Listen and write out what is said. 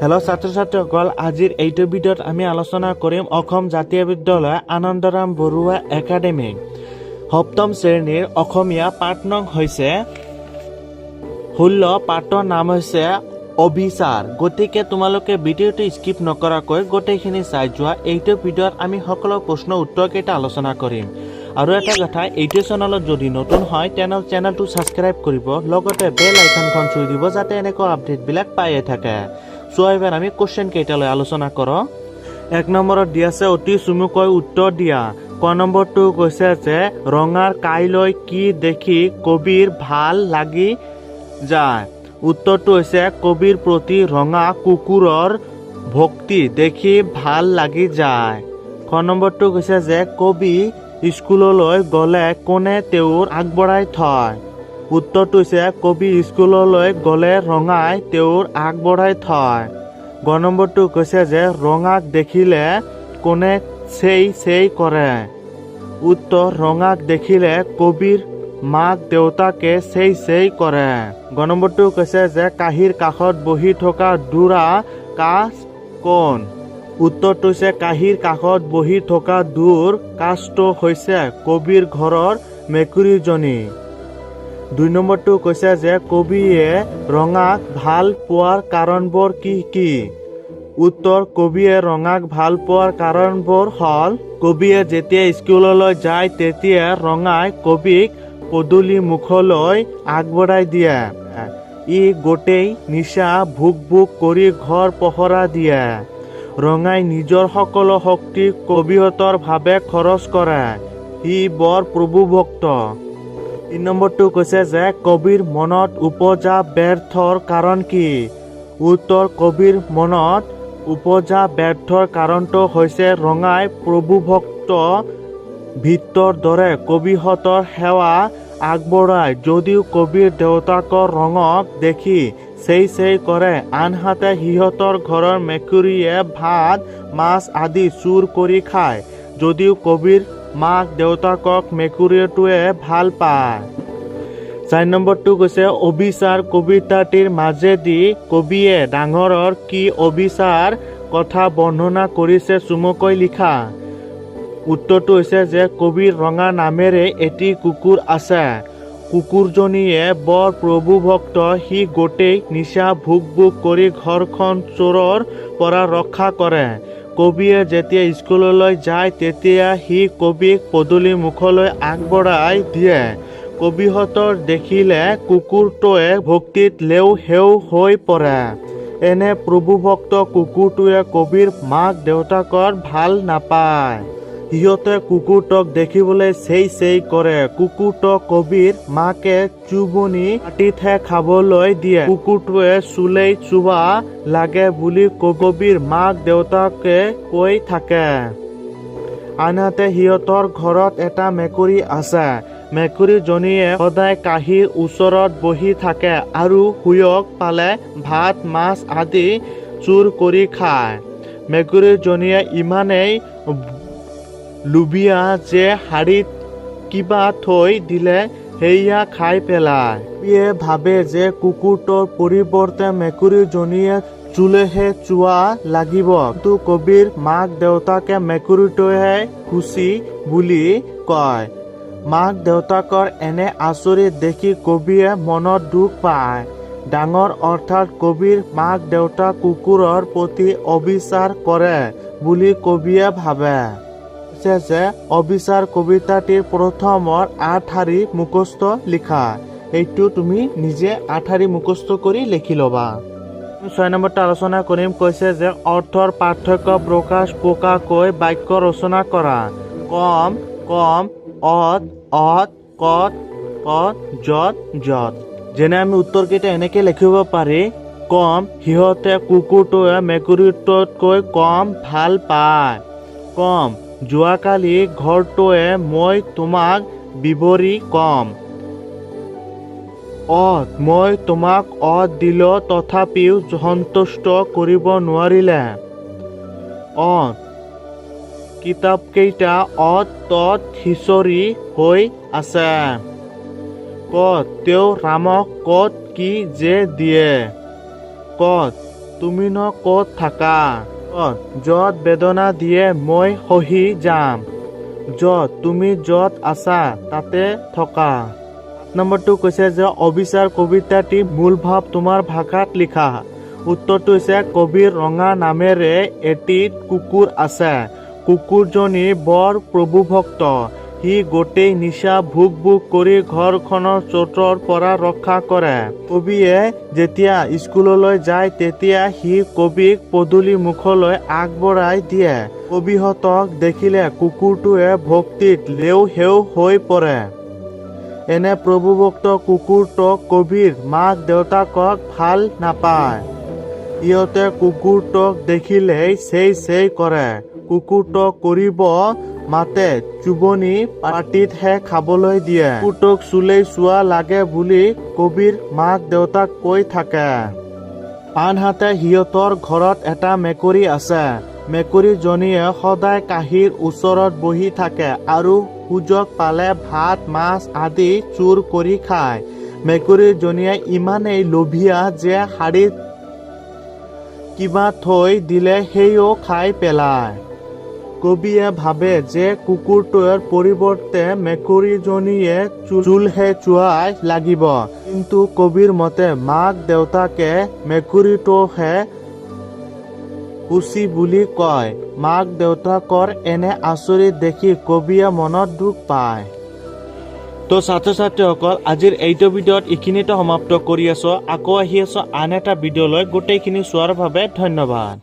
Hello' ছাত্ৰ ছাত্ৰীসকল, আজিৰ এইটো ভিডিঅ'ত আমি আলোচনা কৰিম অসম জাতীয় বিদ্যালয় আনন্দৰাম বৰুৱা একাডেমী সপ্তম শ্ৰেণীৰ অসমীয়া পাঠ নং হৈছে 16, পাঠৰ নাম হৈছে অবিচাৰ। গতিকে তোমালোকে ভিডিঅ'টো স্কিপ নকৰাকৈ গোটেইখিনি চাই যোৱা। এইটো ভিডিঅ'ত আমি সকলো প্ৰশ্ন উত্তৰকেইটা আলোচনা কৰিম। আৰু এটা কথা, এইটো চেনেলত যদি নতুন হয়, তেনেহ'লে চেনেলটো ছাবস্ক্ৰাইব কৰিব, লগতে বেল আইকনখন চুই দিব, যাতে এনেকুৱা আপডেটবিলাক পায়ে থাকে। চোৱা, এইবাৰ আমি কুৱেশ্যন কেইটালৈ আলোচনা কৰোঁ। এক নম্বৰত দি আছে, অতি চমুকৈ উত্তৰ দিয়া। ক নম্বৰটো কৈছে যে ৰঙাৰ কাইলৈ কি দেখি কবিৰ ভাল লাগি যায়? উত্তৰটো হৈছে, কবিৰ প্ৰতি ৰঙা কুকুৰৰ ভক্তি দেখি ভাল লাগি যায়। খ নম্বৰটো কৈছে যে কবি স্কুললৈ গ'লে কোনে তেওঁৰ আগবঢ়াই থয়? উত্তৰটো হৈছে, কবি স্কুললৈ গ'লে ৰঙাই তেওঁৰ আগবঢ়াই থয়। গ নম্বৰটো কৈছে যে ৰঙাক দেখিলে কোনে চেই চেই কৰে? উত্তৰ, ৰঙাক দেখিলে কবিৰ মাক দেউতাকে চেই চেই কৰে। গ নম্বৰটো কৈছে যে কাঁহীৰ কাষত বহি থকা দুৰা কাছ কোন? উত্তৰটো হৈছে, কাঁহীৰ কাষত বহি থকা দূৰ কাছটো হৈছে কবিৰ ঘৰৰ মেকুৰীজনী। দুই নম্বৰটো কৈছে যে কবিয়ে ৰঙাক ভাল পোৱাৰ কাৰণবোৰ কি কি? উত্তৰ, কবিয়ে ৰঙাক ভাল পোৱাৰ কাৰণবোৰ হ'ল, কবিয়ে যেতিয়া স্কুললৈ যায়, তেতিয়া ৰঙাই কবিক পদূলি মুখলৈ আগবঢ়াই দিয়ে। ই গোটেই নিশা ভুক ভুক কৰি ঘৰ পহৰা দিয়ে। ৰঙাই নিজৰ সকলো শক্তি কবিহঁতৰ বাবে খৰচ কৰে। সি বৰ প্ৰভুভক্ত। তিন নম্বৰটো কৈছে যে কবিৰ মনত উপজা ব্যৰ্থৰ কাৰণ কি? উত্তৰ, কবিৰ মনত উপজা ব্যৰ্থৰ কাৰণটো হৈছে, ৰঙাই প্ৰভুভক্ত ভৃত্যৰ দৰে কবিহঁতৰ সেৱা আগবঢ়ায় যদিও কবিৰ দেউতাকৰ ৰঙক দেখি চেই চেই কৰে। আনহাতে সিহঁতৰ ঘৰৰ মেকুৰীয়ে ভাত, মাছ আদি চুৰ কৰি খায় যদিও কবিৰ মাক দেউতাকক মেকুৰীটোৱে ভাল পায়। চাৰি নম্বৰটো কৈছে, অবিচাৰ কবিতাটিৰ মাজেদি কবিয়ে ডাঙৰৰ কি অবিচাৰ কথা বৰ্ণনা কৰিছে, চমুকৈ লিখা। উত্তৰটো হৈছে যে কবিৰ ৰঙা নামেৰে এটি কুকুৰ আছে। কুকুৰজনীয়ে বৰ প্ৰভুভক্ত। সি গোটেই নিশা ভুক ভুক কৰি ঘৰখন চোৰৰ পৰা ৰক্ষা কৰে। কবিয়ে যেতিয়া স্কুললৈ যায়, তেতিয়া সি কবিক পদূলি মুখলৈ আগবঢ়াই দিয়ে। কবিহঁতৰ দেখিলে কুকুৰটোৱে ভক্তিত লেও সেও হৈ পৰে। এনে প্ৰভুভক্ত কুকুৰটোৱে কবিৰ মাক দেউতাকৰ ভাল নাপায়। সিহঁতে কুকুৰটোক দেখিবলৈ চেই চেই কৰে। কুকুৰটোক কবিৰ মাকে চুবনি বাটিতহে খাবলৈ দিয়ে। কুকুৰটোৱে চুলেই চোবা লাগে বুলি কবিৰ মাক দেউতাকে কৈ থাকে। আনহাতে সিহঁতৰ ঘৰত এটা মেকুৰী আছে। মেকুৰীজনীয়ে সদায় কাঁহীৰ ওচৰত বহি থাকে আৰু সুযোগ পালে ভাত, মাছ আদি চুৰ কৰি খায়। মেকুৰীজনীয়ে ইমানেই লুভীয়া যে শাৰীত কিবা থৈ দিলে সেয়া খাই পেলায়। কবিয়ে ভাবে যে কুকুৰটোৰ পৰিৱৰ্তে মেকুৰীজনীয়ে চুলেহে চোৱা লাগিব। কিন্তু কবিৰ মাক দেউতাকে মেকুৰীটোহে শুচি বুলি কয়। মাক দেউতাকৰ এনে আচৰিত দেখি কবিয়ে মনত দুখ পায়। ডাঙৰ অৰ্থাৎ কবিৰ মাক দেউতাক কুকুৰৰ প্ৰতি অবিচাৰ কৰে বুলি কবিয়ে ভাবে। কৈছে যে অবিচাৰ কবিতাটিৰ প্ৰথমৰ আঠ শাৰী মুখস্থ লিখা। এইটো তুমি নিজে আঠ শাৰী মুখস্থ কৰি লিখি ল'বা। ছয় নম্বৰটো আলোচনা কৰিম। কৈছে যে অৰ্থৰ পাৰ্থক্য প্ৰকাশ পোৱাকৈ বাক্য ৰচনা কৰা। কম, কম, অত, অত, কত, কত, যত, যত। যেনে আমি উত্তৰকেইটা এনেকে লিখিব পাৰি। কম, সিহঁতে কুকুৰটোৱে মেকুৰীটোতকৈ কম ভাল পায়। কম, যোৱাকালি ঘৰটোৱে মই তোমাক বিৱৰি কম। অত, মই তোমাক অত দিলো, তথাপিও সন্তুষ্ট কৰিব নোৱাৰিলে। অত, কিতাপকেইটা অত তত সিঁচৰি হৈ আছে। কত, তেওঁ ৰামক কত কি যে দিয়ে। কত তুমিনো ক'ত থাকা? য'ত বেদনা দিয়ে মই সহি যাম। য'ত তুমি য'ত আছা তাতে থকা। নম্বৰটো কৈছে যে অবিচাৰ কবিতাটি মূল ভাৱ তোমাৰ ভাষাত লিখা। উত্তৰটো হৈছে, কবিৰ ৰঙা নামেৰে এটি কুকুৰ আছে। কুকুৰজনী বৰ প্ৰভুভক্ত। সি গোটেই নিশা ভুক ভুক কৰি ঘৰখনৰ চোৰৰ পৰা ৰক্ষা কৰে। কবিয়ে যেতিয়া স্কুললৈ যায়, তেতিয়া সি কবিক পদূলি মুখলৈ আগবঢ়াই দিয়ে। কবিহঁতক দেখিলে কুকুৰটোৱে ভক্তিত লেও সেও হৈ পৰে। এনে প্ৰভুভক্ত কুকুৰটোক কবিৰ মাক দেউতাকক ভাল নাপায়। ইহঁতে কুকুৰটোক দেখিলেই চেই চেই কৰে। কুকুৰটোক কৰিব মাতে চুবনি পাটিতহে খাবলৈ দিয়ে। কুকুৰটোক চুলেই চুৱা লাগে বুলি কবিৰ মাক দেউতাক কৈ থাকে। আনহাতে সিহঁতৰ ঘৰত এটা মেকুৰী আছে। মেকুৰীজনীয়ে সদায় কাঁহীৰ ওচৰত বহি থাকে আৰু সুযোগ পালে ভাত, মাছ আদি চুৰ কৰি খায়। মেকুৰীজনীয়ে ইমানেই লোভীয়া যে শাৰীত কিবা থৈ দিলে সেয়াও খাই পেলায়। কবিয়ে ভাবে যে কুকুৰটোৰ পৰিৱৰ্তে মেকুৰীজনীয়ে চুলহে চুৱাই লাগিব। কিন্তু কবিৰ মতে মাক দেউতাকে মেকুৰীটোহে শুচি বুলি কয়। মাক দেউতাকৰ এনে আচৰিত দেখি কবিয়ে মনত দুখ পায়। তো ছাত্ৰ ছাত্ৰীসকল, আজিৰ এইটো ভিডিঅ'ত এইখিনিতে সমাপ্ত কৰি আছো। আকৌ আহি আছো আন এটা ভিডিঅ' লৈ। গোটেইখিনি চোৱাৰ বাবে ধন্যবাদ।